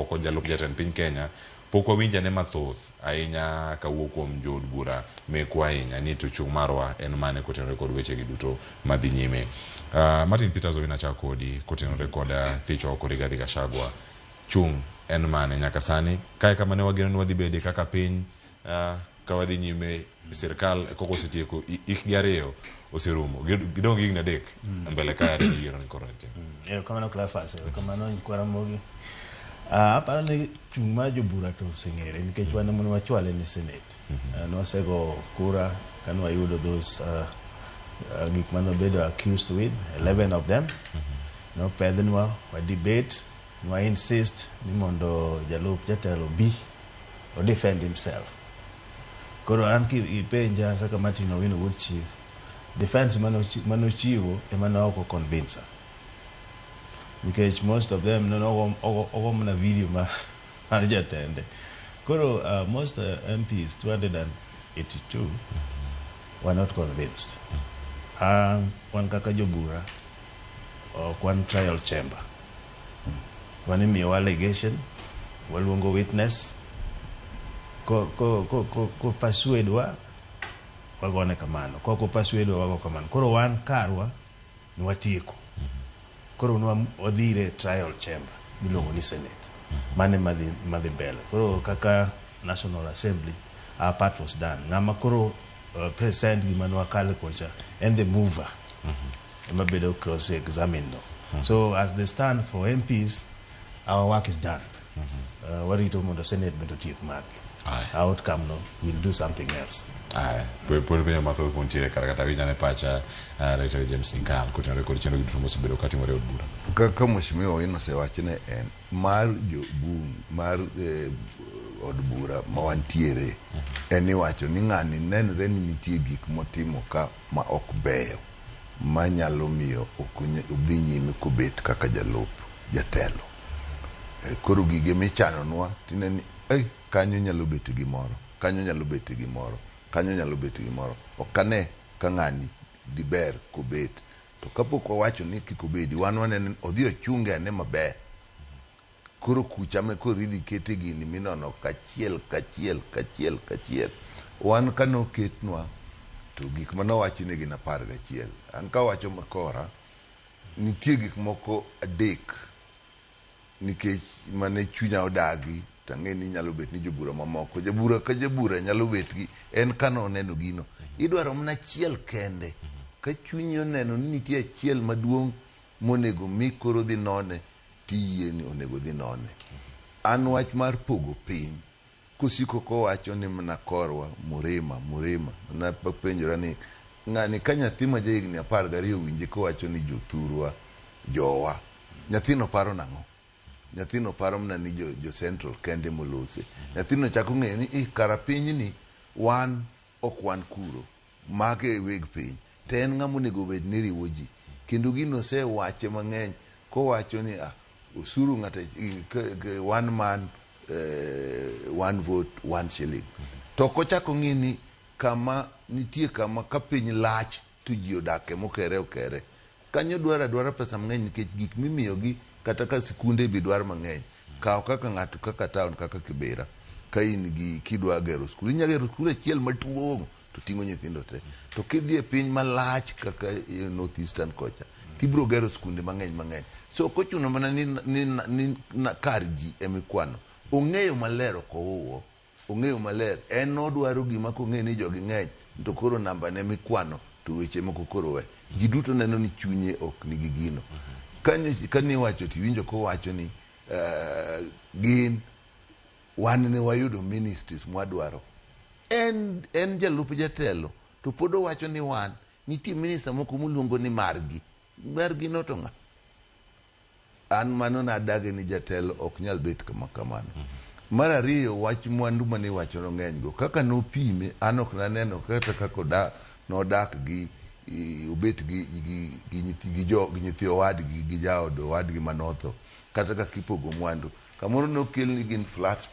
oko jalup jatend piny Kenya, pok wawinj ane mathoth ahinya kawuok kuom jood bura mekwa ahinya ni to chung' marwa en mane kotenore kod weche gi duto madhi nyime. Martin Peters Owino achako kodi kotenore kod thich oko Rigathi Gachagua. Chung' en mane nyaka sani? Kae kama ne wageno ni wadhi bede kaka piny ka wadhi nyime sirkal koko osetieko hikgi ariyo oserumo gidong' gi higni 3 mbele kae ni yiero ni koro nitie. Erokamano Cleophas, erokamano nyikwa Ramogi. Aparo ni chung' mar jobura to oseng'ere nikech wan ema ne wachwale ne Senate. Nwasego kura kane wayudo those gik mane wabedo accused with, 11 of them. Nopedhnwa, wa debate, nwa insist ni mondo jalup jatelo bi o defend himself. Koro an kipenja kaka Martin Owino Wuod Chief, defense manochiwo ema ne ok o convince. Nikech most of them ne ogo mana video mar jatende. Koro most MPs, 282, were not convinced. Wan kaka jobura, ok wan trial chamber. Wan imiyowa allegation, waluongo witness, ko persuade wa, wagone kamano. Kok persuade wa, wago kamano. Koro wan karwa, ne watieko. Koro wadhire trial chamber miluongo ni Senate. Mane madhi mbele. Koro kaka National Assembly, our part was done. Ng'ama koro present gima ne wakale kocha en the mover. Ema bedo cross examine no. So as they stand for MPs, our work is done. Warito mondo Senate bende otiek margi. Outcome no will do something else. Aya, pod penjo mathoth kuntiere kar kata winjane pacha Daktari James Nyikal kotenore kod chenro gi duto mosebedo katimore e od bura. Kaka Mheshimiwa Owino osewachne en mar jobung mar od bura ma wantiere en iwacho ni ng'ani nenre ni nitie gik motimo ka ma ok beyo manyalo miyo ok odhi nyime kobet kaka jalup jatelo. Koro gige michanonwa tineno ni kanyo nyalo bet gimoro, kanyo nyalo bet gimoro, kanyo nyalo bet gimoro. Ok ane ka ng'ani diber kobet. To kapok wawacho ni kik obedi, wan waneno ni odhi ochunge ane maber. Koro kucha ma koro idhi kete gini minono kachiel kachiel kachiel kachiel. Wan kanoketnwa to gik manowachi ne gin 11. An kawacho makora, nitie gik moko 3 nikech mane chunya odagi tang'e ni nyalo bet ni jobura mamoko, jabura ka jabura nyalo bet gi en kano oneno gino. Idwaro mana achiel kende. Ka chunyi oneno ni nitie achiel maduong' monego mi koro dhi none, tiyie ni onego dhi none. An wach mar pogo piny, kosiko kowacho ni mana korwa, Murima, Murima, napenjora ni ng'ani ka nyathi ma jahigni 12 owinje kowacho ni jothurwa, jowa, nyathino paro nang'o? Nyathino paro mana ni jo Central kende molose. Nyathino chako ng'eyo ni kara pinyni wan ok wan kuro, mage e weg piny. To en ng'ama onego bed ni riwo ji. Kendo gino osewache mang'eny kowacho ni osuru ng'ato one man one vote one shilling. To ok ochako ng'i ni kama nitie kama ka piny lach to ji odake mokere okere. Kanyo dwaro adwara pesa mang'eny nikech gik mimiyogi kata ka sikunde be dwaro mang'eny. Kaw kaka ng'ato kaka town kaka Kibera ka in gi kidwa gero skul inyalo gero skul achiel maduong' to ting'o nyithindo te. To kidhi e piny malach kaka North Eastern kocha tibiro gero skunde mang'eny mang'eny. So ok ochuno mana ni kar ji emikwano. Ong'eyo maler ok owuo. Ong'eyo maler en odwaro gima kong'eyo ni jogi ng'eny to koro namba ne mikwano to weche moko koro we. Ji duto neno ni chunye ok nigi gino. Kane iwacho tiwinjo kowacho ni gin wan ne wayudo ministries mwadwaro. En jalup jatelo to pod owacho ni wan nitie minister moko moluongo ni margi. Margi no to ng'a? An mano nadage ni jatelo ok nyal bet kama kamano. Mar ariyo, wach mwandu mane iwacho no ng'eny go. Kaka nopime, an ok naneno kata kaka nodak gi obet gi nyithi owadgi gi jaod owadgi manotho kata kaka ipogo mwandu. Kamoro nokel ni gin flat.